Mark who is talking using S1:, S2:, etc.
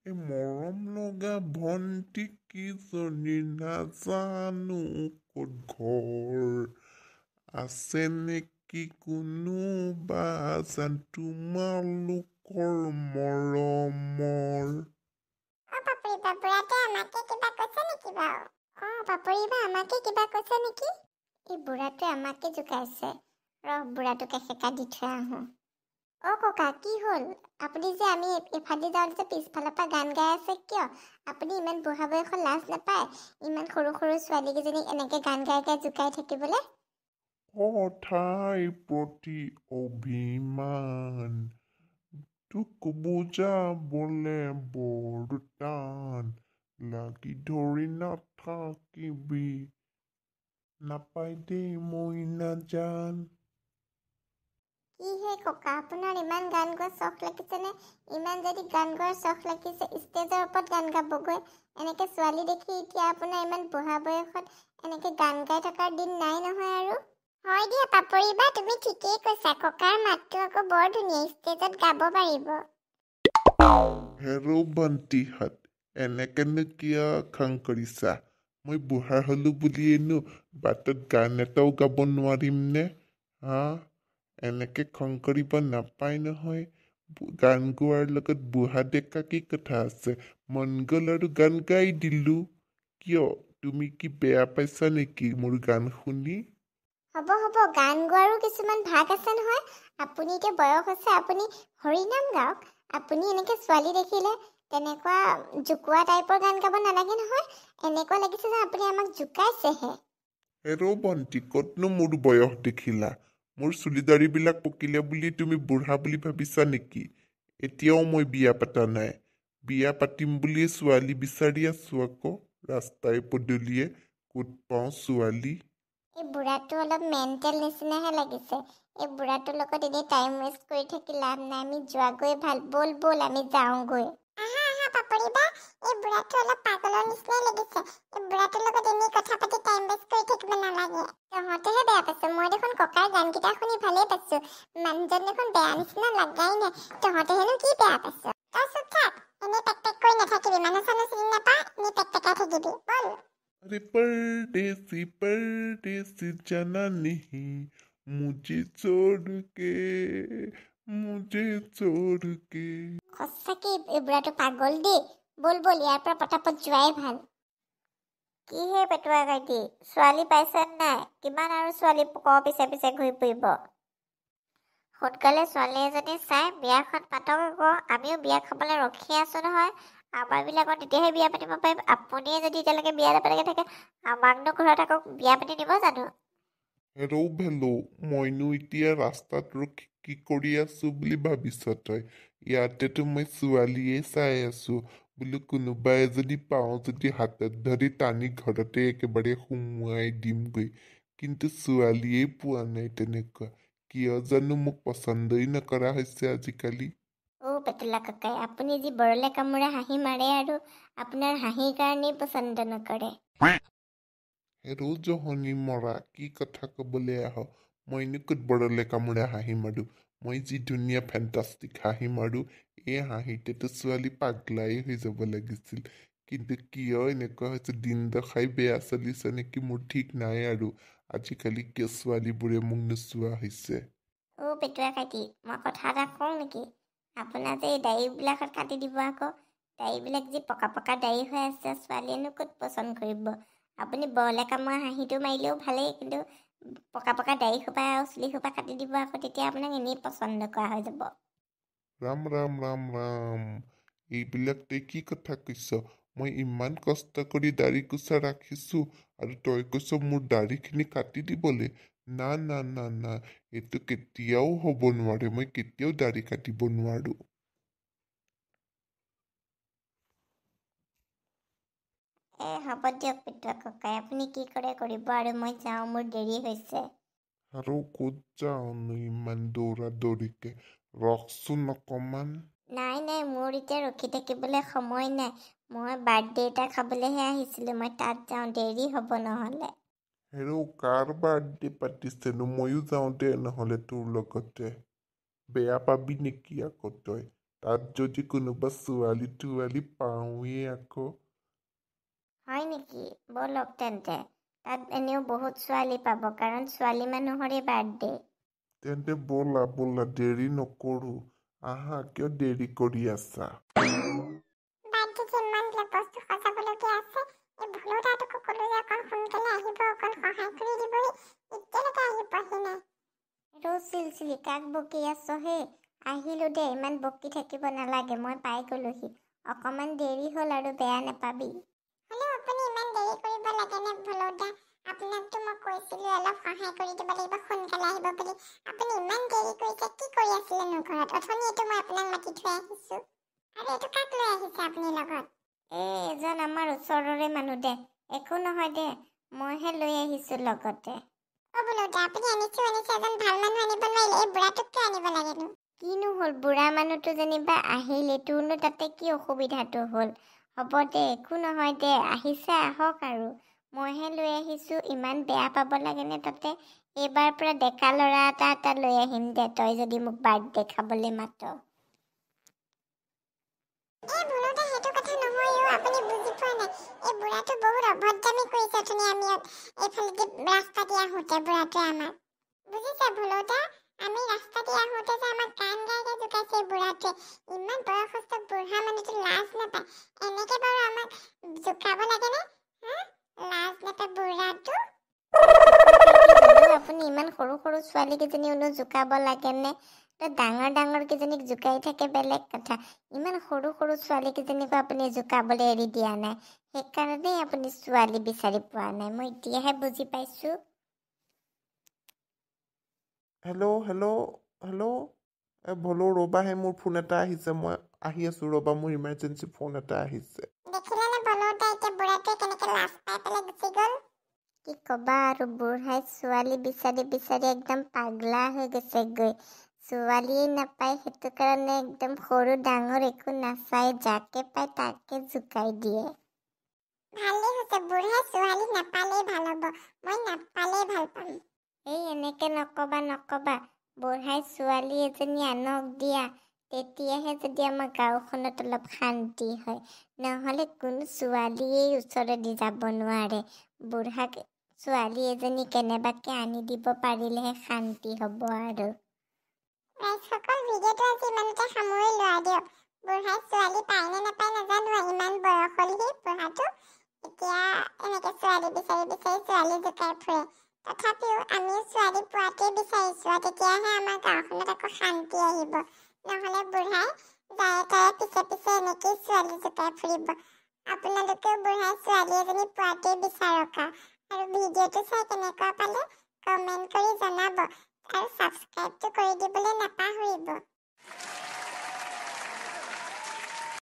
S1: এই মৰম লগা ভণ্টি কিজনী নাজানো ক'ত ঘৰ, আছে নেকি কোনোবা জান তোমালোকৰ মৰমৰ।
S2: অ পাপৰি বা, বুঢ়াটোৱে আমাকে কিবা কৈছে নেকি বাৰু? অ পাপৰি বা, আমাকে কিবা কৈছে নেকি? এই বুঢ়াটোৱে আমাকে জোকাইছে। ৰহ, বুঢ়াটোক এসেকা দি থৈ আহোঁ। অ ককা, কি হ'ল? আপুনি যে আমি এইফালেদি যাওঁতে যে পিছফালৰ পৰা গান গাই আছে কিয়? আপুনি ইমান বুঢ়া বয়সত লাজ নাপায় ইমান সৰু সৰু ছোৱালীকেইজনীক এনেকৈ গান গাই গাই জোকাই থাকিবলৈ?
S1: কথাই প্ৰতি অভিমান, তোক বুজাবলে বৰ টান, লাগি ধৰি নাথাকিবি, নাপায় দেই মইনা জান।
S2: কি হে ককা, আপোনাৰ ইমান গান গোৱাৰ চখ লাগিছেনে? ইমান যদি গান গোৱাৰ চখ লাগিছে, ষ্টেজৰ ওপৰত গান গাবগৈ। এনেকৈ ছোৱালী দেখি এতিয়া আপোনাৰ ইমান বুঢ়া বয়সত এনেকৈ গান গাই থকাৰ দিন নাই নহয় আৰু। হয় দিয়া পাপৰি বা, তুমি ঠিকেই কৈছা। ককাৰ মাতটো আকৌ বৰ ধুনীয়া, ষ্টেজত গাব পাৰিব।
S1: হেৰৌ ভণ্টিহঁত, এনেকেনো কিয় খং কৰিছা? মই বুঢ়া হ'লো বুলিয়েনো বাটত গান এটাও গাব নোৱাৰিম নে? হা, এনেকে খং কৰিব নাপায় নহয়। গান গোৱাৰ লগত বুঢ়া ডেকা কি কথা আছে? মন গ'ল আৰু গান গাই দিলো। কিয়, তুমি কি বেয়া পাইছা নেকি মোৰ গান শুনি?
S2: হ'ব হ'ব, গান গোৱাৰো কিছুমান ভাগ আছে নহয়। আপুনি এতিয়া বয়স হৈছে, আপুনি হৰিনাম গাওক। আপুনি এনেকৈ ছোৱালী দেখিলে তেনেকুৱা জোকোৱা টাইপৰ গান গাব নালাগে নহয়। এনেকুৱা লাগিছে যেন আপুনি আমাক জোকাইছেহে।
S1: হেৰৌ ভণ্টি, ক'তনো মোৰ বয়স দেখিলা? মোৰ চুলি দাড়িবিলাক পকিলে বুলি তুমি বুঢ়া বুলি ভাবিছা নেকি? এতিয়াও মই বিয়া পতা নাই। বিয়া পাতিম বুলিয়ে ছোৱালী বিচাৰি আছো আকৌ ৰাস্তাই পদূলিয়ে, ক'ত পাওঁ ছোৱালী।
S2: এই বুঢ়াটো অলপ মেণ্টেল নিচিনাহে লাগিছে। এই বুঢ়াটোৰ লগত এনেই টাইম ৱেষ্ট কৰি থাকি লাভ নাই, আমি যোৱাগৈ ভাল। ব'ল ব'ল, আমি যাওঁগৈ। আহা আহা পাপৰি বা, এই বুঢ়াটো অলপ পাগলৰ নিচিনাই লাগিছে। এই বুঢ়াটোৰ লগত এনেই কথা পাতি টাইম ৱেষ্ট কৰি থাকিব নালাগে। তহঁতেহে বেয়া পাইছ, মই দেখোন ককাৰ গানকেইটা শুনি ভালেই পাইছো। মানুহজন দেখোন বেয়া নিচিনা লগাই নাই, তহঁতেহেনো কি বেয়া পাইছ? তই চুপ থাক, এনেই পেক পেক কৰি নাথাকিবি। মানুহ চানুহ চিনি নাপাওঁ, এনেই পেক পেকাই থাকিবি। ব'ল।
S1: अरे परदेसी परदेसी जाना नहीं मुझे छोड़ के, मुझे छोड़ के।
S2: সঁচাকে এই বুঢ়াটো পাগল দেই। ব'ল ব'ল, ইয়াৰ পৰা পটাপট যোৱাই ভাল।
S3: কি হে পেটুৱা কাইটি, ছোৱালী পাইছে নাই? কিমান আৰু ছোৱালী পোকৰ পিছে পিছে ঘূৰি ফুৰিব? সোনকালে ছোৱালী এজনী চাই বিয়াখন পাতক আকৌ। আমিও বিয়া খাবলৈ ৰখি আছো নহয়। আমাৰবিলাকৰ তেতিয়াহে বিয়া পাতিব পাৰিম। আপুনিয়ে যদি এতিয়ালৈকে বিয়া নাপাতাকৈ থাকে, আমাকনো ঘৰত আকৌ বিয়া পাতি নিব জানো?
S1: হেৰৌ ভেলৌ, মইনো এতিয়া ৰাস্তাত ৰখি কি কৰি আছো বুলি ভাবিছ তই? ইয়াতেতো মই ছোৱালীয়ে চাই আছো। বোলো কোনোবা এজনী পাওঁ যদি হাতত ধৰি টানি ঘৰতে একেবাৰে সুমুৱাই দিমগৈ। কিন্তু ছোৱালীয়েই পোৱা নাই তেনেকুৱা। কিয় জানো মোক পচন্দই নকৰা হৈছে আজিকালি।
S2: অ' পেটলা ককাই, আপুনি যি বৰলে কামোৰা হাঁহি মাৰে আৰু, আপোনাৰ হাঁহিৰ কাৰণেই পচন্দ নকৰে।
S1: হেৰৌ জহনী মৰা, কি কথা ক'বলৈ আহ? মইনো ক'ত বৰলে কামোৰা হাঁহি মাৰো? মই যি ধুনীয়া ফেণ্টাষ্টিক হাঁহি মাৰো, এই হাঁহিতেতো ছোৱালী পাগলাই হৈ যাব লাগিছিল। কিন্তু কিয় এনেকুৱা হৈছে? দিন দশাই বেয়া চলিছে নেকি মোৰ ঠিক নাই আৰু। আজিকালি কিয় ছোৱালীবোৰে মোক নোচোৱা হৈছে?
S3: অ' পেটুৱা কাইটি, মই কথা এটা কওঁ নেকি? আপোনাৰ যে এই দাড়িবিলাকত কাটি দিব আকৌ। দাড়িবিলাক যি পকা পকা দাড়ি হৈ আছে, ছোৱালীয়েনো ক'ত পচন্দ কৰিব? আপুনি বৰলে কামোৰা হাঁহিটো মাৰিলেও ভালেই, কিন্তু পকা পকা দাড়ি সোপা আৰু চুলি সোপা কাটি দিব আকৌ, তেতিয়া আপোনাক এনেই পচন্দ কৰা হৈ যাব।
S1: ৰাম ৰাম ৰাম ৰাম, এইবিলাক তই কি কথা কৈছ? মই ইমান কষ্ট কৰি দাড়ি কোচা ৰাখিছো আৰু তই কৈছ মোৰ দাড়িখিনি কাটি দিবলৈ? না না না না, এইটো কেতিয়াও হ'ব নোৱাৰে। মই কেতিয়াও দাড়ি কাটিব নোৱাৰো।
S3: এ হ'ব দিয়ক পেটুৱা ককাই, আপুনি কি কৰে কৰিব আৰু, মই যাওঁ, মোৰ দেৰি হৈছে।
S1: আৰু ক'ত যাওঁনো ইমান দৌৰা দৌৰিকে? ৰখচোন অকণমান।
S3: নাই নাই, মোৰ এতিয়া ৰখি থাকিবলৈ সময় নাই। মই বাৰ্থডে এটা খাবলৈহে আহিছিলোঁ, মই তাত যাওঁ, দেৰি হ'ব নহ'লে।
S1: হেৰৌ, কাৰ বাৰ্থডে পাতিছেনো? ময়ো যাওঁ দে নহ'লে তোৰ লগতে। বেয়া পাবি নেকি আকৌ তই? তাত যদি কোনোবা ছোৱালী তোৱালী পাওঁৱেই আকৌ।
S3: হয় নেকি? ব'লক তেন্তে, তাত এনেও বহুত ছোৱালী পাব, কাৰণ ছোৱালী মানুহৰে বাৰ্থডে।
S1: তেন্তে ব'লা ব'লা, দেৰি নকৰোঁ। আহা, কিয় দেৰি কৰি আছা?
S2: বাৰ্থডেত ইমানবিলাক বস্তু সজাবলগীয়া আছে। এই ভুলুদাটোকো ক'লো যে অকণ সোনকালে আহিব, অকণ সহায় কৰি দিবহি, এতিয়ালৈকে আহি পোৱাহি নাই।
S3: ৰৌ চিলচিলি, কাক বকি আছ হে? আহিলোঁ দে, ইমান বকি থাকিব নালাগে, মই পাই গ'লোহি। অকণমান দেৰি হ'ল আৰু, বেয়া নাপাবি।
S2: হ'লেও আপুনি ইমান দেৰি কৰিব লাগেনে ভুলুদা? আপোনাকতো মই কৈছিলোঁ অলপ সহায় কৰি দিব লাগিব, সোনকালে আহিব বুলি। আপুনি ইমান দেৰি কৰিছে, কি কৰি আছিলেনো ঘৰত? অথনিয়েতো মই আপোনাক মাতি থৈ আহিছোঁ। আৰু এইটো কাক লৈ আহিছে আপুনি লগত?
S3: এই এজন আমাৰ ওচৰৰে মানুহ দে, একো নহয় দে, মইহে লৈ আহিছোঁ লগতে।
S2: অ' ভুলুদা, আপুনি আনিছোঁ আনিছে, এজন ভাল মানুহ আনিব নোৱাৰিলে? এই বুঢ়াটোক কিয় আনিব লাগেনো?
S3: কিনো হ'ল, বুঢ়া মানুহটো যেনিবা আহিলে, তোৰনো তাতে কি অসুবিধাটো হ'ল? হ'ব দে, একো নহয় দে, আহিছে আহক আৰু, মইহে লৈ আহিছোঁ, ইমান বেয়া পাব লাগেনে তাতে? এইবাৰ পৰা ডেকা ল'ৰা এটা এটা লৈ আহিম দে, তই যদি মোক বাৰ্থডে খাবলৈ মাত।
S2: এই ভুলুদা, সেইটো কথা নহয় অ', আপুনি বুজি পোৱা নাই। এই বুঢ়াটো বহুত অভদ্ৰামি কৰিছে। অথনি আমি এইফালেদি ৰাস্তা দি আহোঁতে বুঢ়াটোৱে আমাক, বুজিছে ভুলুদা, আমি ৰাস্তা দি আহোঁতে যে আমাক গান গাই গাই জোকাইছে এই বুঢ়াটোৱে। ইমান বয়সস্থ বুঢ়া মানুহটো লাজ নাপায়, এনেকে বাৰু আমাক জোকাব লাগেনে? হা, লাজ নাপায় বুঢ়াটো।
S3: হ'লেও আপুনি ইমান সৰু সৰু ছোৱালীকেইজনীওনো জোকাব লাগেনে? তই ডাঙৰ ডাঙৰকেইজনীক জোকাই থাকে বেলেগ কথা, ইমান সৰু সৰু ছোৱালীকেইজনীকো আপুনি জোকাবলৈ এৰি দিয়া নাই, সেইকাৰণেই আপুনি ছোৱালী বিচাৰি পোৱা নাই। মই এতিয়াহে বুজি পাইছোঁ।
S1: হেল্ল' হেল্ল' হেল্ল', এ ভলৌ ৰ'বাহে, মোৰ ফোন এটা আহিছে, মই আহি আছোঁ ৰ'বা, মোৰ ইমাৰ্জেঞ্চি ফোন এটা আহিছে।
S2: দেখিলেনে ভলৌদা, এতিয়া বুঢ়াটোৱে কেনেকে লাজ পাই পেলাই গুচি গ'ল?
S3: কি ক'বা আৰু, বুঢ়াই ছোৱালী বিচাৰি বিচাৰি একদম পাগলা হৈ গৈছেগৈ। ছোৱালীয়ে নাপায়, সেইটো কাৰণে একদম সৰু ডাঙৰ একো নাচায়, যাকে পায় তাকে জোকাই দিয়ে।
S2: ভালেই হৈছে, বুঢ়াই ছোৱালী নাপালেই ভাল হ'ব, মই নাপালেই ভাল পাম।
S3: এই এনেকে নকবা নকবা, বুঢ়াই ছোৱালী এজনী আনক দিয়া, তেতিয়াহে যদি আমাৰ গাঁওখনত অলপ শান্তি হয়, নহ'লে কোনো ছোৱালীয়েই ওচৰেদি যাব নোৱাৰে। বুঢ়াক ছোৱালী এজনী কেনেবাকে আনি দিব পাৰিলেহে শান্তি হ'ব আৰু।
S2: ৰাইজসকল, ভিডিঅ'টো আজি ইমানতে সামৰিলো আৰু দিয়ক। বুঢ়াই ছোৱালী পায় নে নাপায় নাজানো, ইমান বয়স হ'লহি বুঢ়াটো, এতিয়া এনেকে ছোৱালী বিচাৰি বিচাৰি ছোৱালী জোকাই ফুৰে। তথাপিও আমিও ছোৱালী পোৱাটোৱে বিচাৰিছোঁ আৰু, তেতিয়াহে আমাৰ গাঁওখনত আকৌ শান্তি আহিব। নহ'লে বুঢ়াই যায়ে তাৰে পিছে পিছে এনেকেই ছোৱালী জোকাই ফুৰিব। আপোনালোকেও বুঢ়াই ছোৱালী এজনী পোৱাটোৱে বিচাৰক আৰু ভিডিঅ'টো চাই কেনেকুৱা পালে কমেণ্ট কৰি জনাব আৰু ছাবস্ক্ৰাইবটো কৰি দিবলৈ নাপাহৰিব।